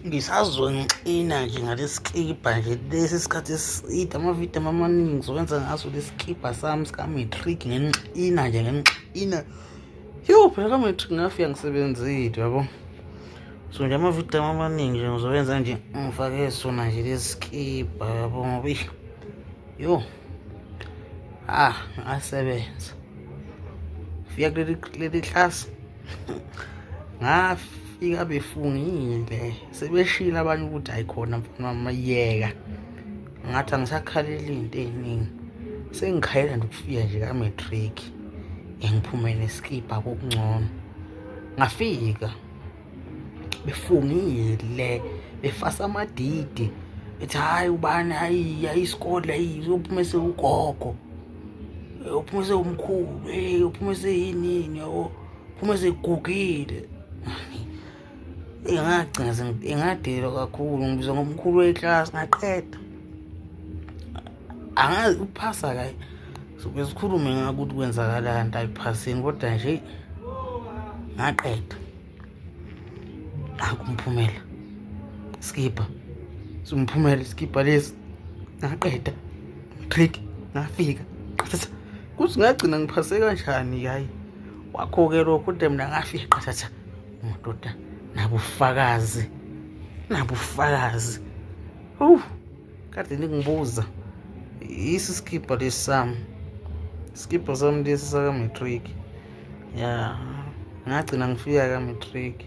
Ngisazongixina nje ngalesikibha nje lesi sikhathi eside, amavidiyo ami amaningi ngizokwenza ngaso lesikibha sami sika-matric, ngenixina nje ngenixina. Yo, phela ka-matric ngafika ngisebenzile, yabo. So nje amavidiyo ami amaningi nje ngizowenza nje ngifake sona nje lesikibha, yabo, ngoba yo, ah, ngasebenza. Fika kuleli class ngafika befungile, sebeshilo abanye ukuthi hayi khona mfana wami yeka. Ngathi angisakhaleli into ey'ningi, sengikhalela nje ukufika nje ka-matric ngiphume nesikibha kokungcono. Ngafika befungile, befasa amadidi, bethi hhayi ubani, hhayi hayi isikole, hayi uyophume sewugogo, uphume sewumkhulu, hey uphume seyinini, yabo, uphume segugile. Ngagcina ngadelwa kakhulu, ngibizwa ngomkhulu weklasi. Ngaqeda, angazi ukuphasa kayi, sobe sikhulume ngakuthi kwenzakalani la ekuphaseni, kodwa nje ngaqeda. Nanku umphumela, skibha simphumela, isikibha lesi. Ngaqeda matric, ngafika qathatha. Kuthi ngagcina ngiphase kanjani, hayi wakho-ke lokho, kodwa mina ngafika qathatha madoda, nabufakazi, nabufakazi. Kade ningibuza yisi isikibha lesi sami, isikibha sami lesi saka-matric. Ya, ngagcina ngifika ka-matric.